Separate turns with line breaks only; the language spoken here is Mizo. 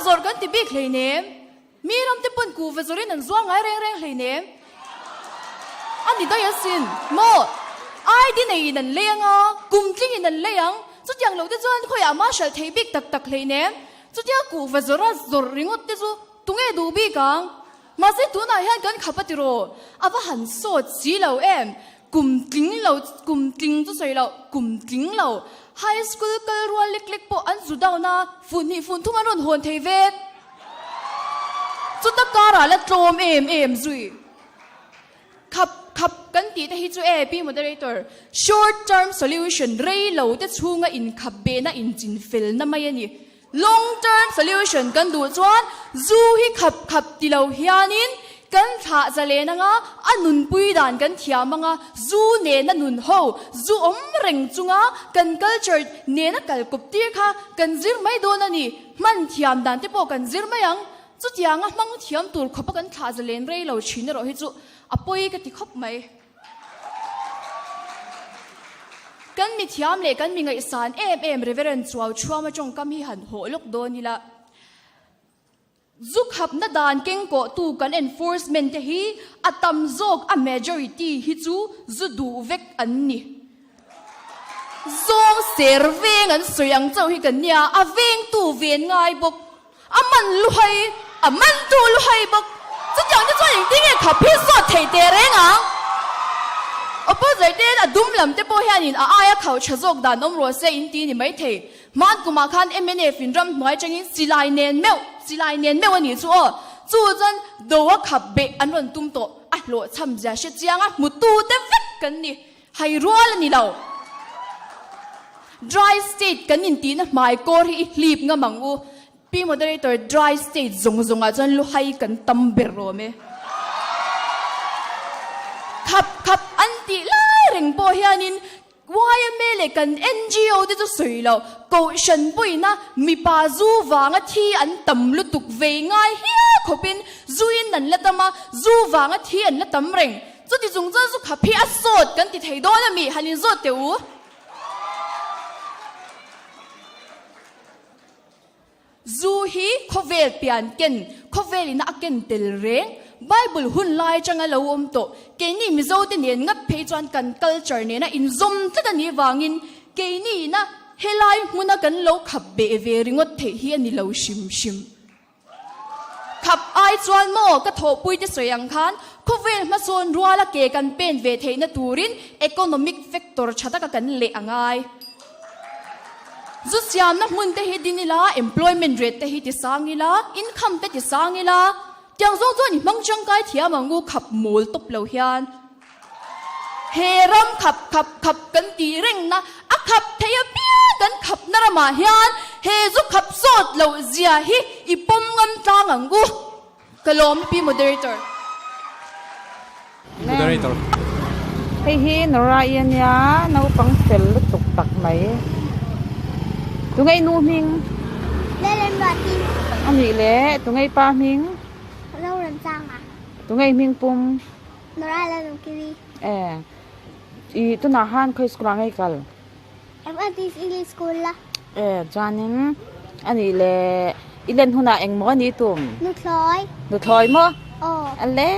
zawrh kan ti bik hleinem. Mi ram te pawn kuhva zawrhin an zuar ngai reng reng hleinem. A ni daih asin maw? ID neiin an lei anga, kum tlingin an lei ang. Chutiang lo te chuan khawiah mah hralh thei bik tak tak hleinem. Chutia kuhva zawrha zawrh ringawt te chu tunge duh bik ang? Mahse tunah hian kan khap a tiraw? A va han sawt si lo em? Kum tling lo, kum tling chu sawi loh, kum tling lo. High school kal rual lek lek pawh an zu down a, fun hnih fun thum an rawn hawn thei vek. Chuta karah la tlawm em em zui. Khap khap kan tih te hi chu e Pi Moderator, short term solution rei lo te chhunga inkhap behna inchinfelna mai a ni. Long term solution kan duh chuan zu hi khap khap ti lo hianin kan thlah zalen anga a nunpui dan kan thiam anga zu nena nun ho, zu awm reng chunga kan culture nena kal kawp tir kha kan zir mai dawn a ni. Hman thiam dan te pawh kan zir mai ang. Chutianga hmang thiam tur khawpa kan thlah zalen rei lo thin erawh hi chu a pawi ka ti khawp mai. Kan mi thiam leh kan mi ngaihsan em em Reverend Chuau Chhuama tawngkam hi han hawh lawk dawn ila. Zu khapna dan kengkawhtu kan enforcement te hi a tam zawk a majority hi chu zu duh vek an ni. Zawng ser veng an sawi ang chauh hi kan nia, a vengtu ven ngai bawk. A man luhai, a mantu luhai bawk. Chutiang te chuan engtin nge khap hi zawt theih teh reng ang? Opposer ten a dum lam te pawh hianin a aia khauh tha zawk dan awm rawh se in ti ni maithei. Hman kumah khan mnf in ram hnuai tangin silai nen meuh, silai nen meuh a nih chu aw. Chu chuan do a khap beh an rawn tum tawh. A hlawhchham zia hre chiang a, hmutu te vek kan ni. Hai rual a ni lo. Dry state kan intihna hmai kawr hi i hlip ngam ang u. Pi Moderator, dry state zawng zawngah chuan luhai kan tam ber rawm e. Khap khap an tih lai reng pawh hianin yma leh kan NGO te chu sawi lo, Kohhran pawhina mipa zu vanga thi an tam lutuk vei ngai hial khawpin zuin an la tam a, zu vanga thi an la tam reng. Chuti chung chuan zu khap hi a sawt kan ti thei dawn a mi? Han inzawt teh u. Zu hi khawvel pian ken, khawvel ina a ken tel reng. Bible hun lai atanga lo awm tawh. Keini Mizo te nen ngat phei chuan kan culture nena inzawm tlat a nih vangin keini ina helai hmuna kan lo khap beh ve ringawt theih hi a ni lo hrim hrim. Khap ai chuan maw ka thawhpui te sawi ang khan khawvel hmasawn ruala ke kan pen ve theihna turin economic factor tha taka kan leh a ngai. Zu siamna hmun te hi din ila, employment rate te hi ti sang ila, income te ti sang ila, tiang zawng chuan i hmang tangkai thiam ang u khap mawl tawp lo hian. He ram khap khap khap kan tih rengna a khap thei apiang kan khapna ramah hian he zu khap zawt loh zia hi i pawm ngam tlang ang u. Ka lawm Pi Moderator.
Moderator.
Hei hi Nora-i a nia, naupang fel lutuk tak mai. Tunge i nu hming?
Lalremruati.
A nih leh, tunge i pa hming?
Zoramsanga.
Tunge i hming pum?
Nora la lo kiri.
Eh, i tunah khan khawi school ah nge i kal?
Adventist English School la.
Eh, chuanin a nih leh i len hunah engmaw a ni tum?
Nuthlawi.
Nuthlawi maw?
Aw.
A le.